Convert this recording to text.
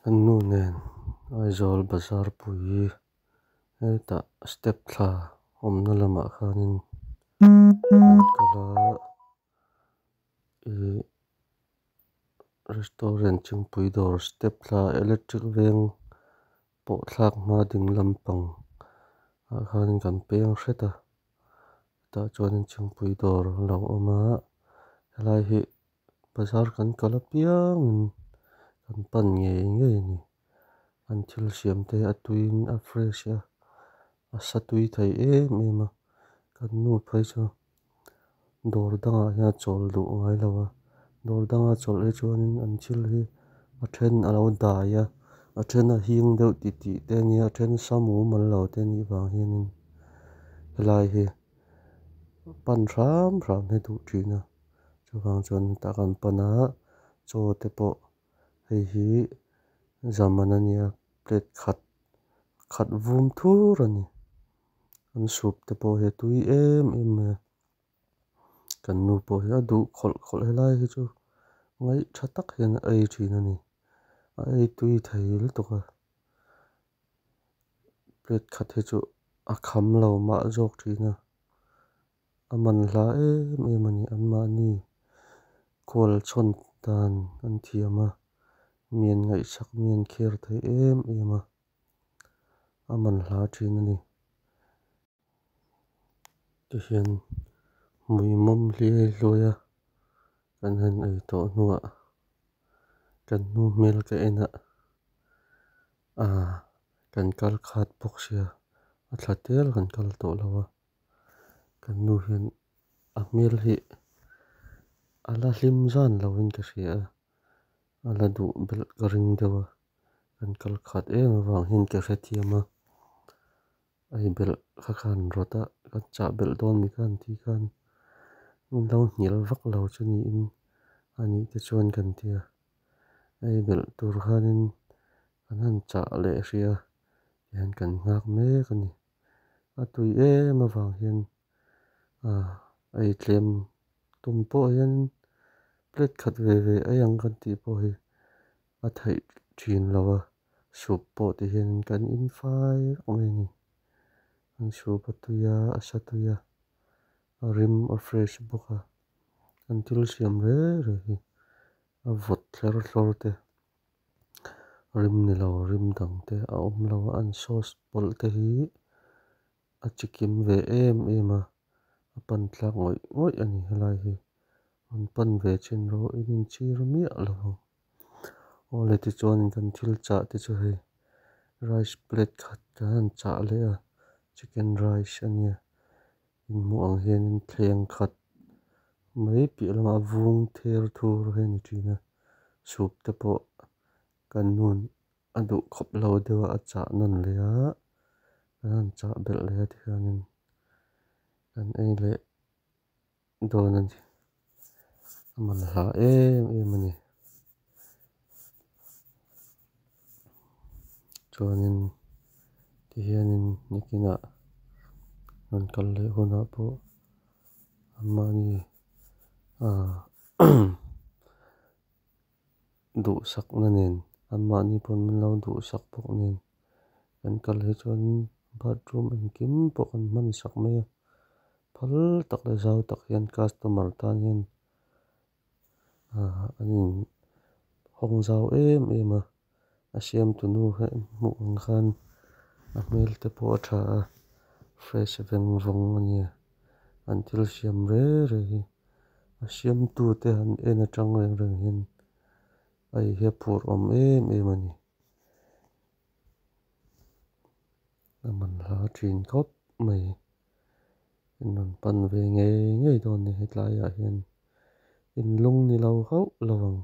Kan nu nen Aizawl bazar pui hetah step thla awmna lamah khanin an kal a ihh restaurant thingpui dawr step thla electric veng pawh thlak hma ding lampang ah khan kan peng hret a tah chuan thingpui dawr a lo awm a helai hi bazar kan kal apiangin kan pan ngei ngei a ni an thil siam te hi a tuiin a fresh a a sa tui thei em em a kan nu phei chu dawr dangah hian a chawl duh ngai lo a dawr danga chawlh hi chuanin an thil hi a then a lo dai a a then a hing deuh titih te ania a then sa mumal lo te anih vang hianin helai hi pan hram hram hi duh thin a chuvang chuan tah kan pan a chaw te pawh hei hi zaman ania plate khat khat vum thur a ni an soup te pawh hi a tui em em mai a kan nu pawh hi a duh khawlh khawlh helai hi chu ngaih tha tak hian a ei thin a ni a ei tui thei lutuk a plate khat hi chu a kham lo mah zawk thin a a man hla em em a ni anmahni khual chhawn dan an thiam a mi an ngaihsak mi an care thei em em a a man hla thin a ni. Tihian hmui mawm hliai hluai a kan han ei tawh hnuah kan nu hmel ka en a aaa kan kal khat bawk sia a thla tel kan kal tawh lo a kan nu hian a hmel hi a la hlim zan lo in ka hria a a la duh belh ka ring deuh a kan kal khat em avang hian ka hrethiam a. Ei belh kha khan rawt a kan chah belh dawn mi khan tih khan min lo hnial vak lo chu niin a nih te chuan kan ti a ei belh tur khanin kan han chah leh hrih a tihian kan nghak mek a ni a tui em avang hian ah ei tlem tum pawh hian plate khat ve ve ei ang kan tih pawh hi a theih thin lo a. Soup pawh ti hian kan in fai vek mai a ni an soup a tui a a sa tui a a rim a fresh bawk a an thil siam reng reng hi a vawt thler thlawr te rim ni lo rim dang te a awm lo a an sauce pawlh te hi a chikim ve em em a a pan tlak ngawih ngawih a ni helai hi an pan ve chin rawh in inchhir miah lo ang. Awle tichuan kan thil chah te chu hei rice plate khat kan han chah leh a chicken rice a nia inhmuh ang hianin thleng khat mai piah lamah vung ther thur hi a ni thin a soup te pawh kan nun a duh khawp lo deuh a a chah nawn leh a kan han chah belh leh a tikhianin kan ei leh. Dawn a ni a man hla em em a ni chuanin tihianin nikinah rawn kal leh hunah pawh anmahni ah duhsakna nen anmahni pawh min lo duhsak bawk nen kan kal hi chuan bathroom engkim pawh kan hman sak mai a. Phal tak leh zau tak hian customer tan hian ah an in hawng zau em em a a siamtu nu hi hmuh ang khan a hmel te pawh a tha a fresh veng vawng a nia an thil siam reng reng hi a siamtu te han en atang reng reng hian a ei hi a phur awm em em a ni. A man hla thin khawp mai. In rawn pan ve ngei ngei dawn ni hetlaiah hian in lung ni lo hauh lo ang.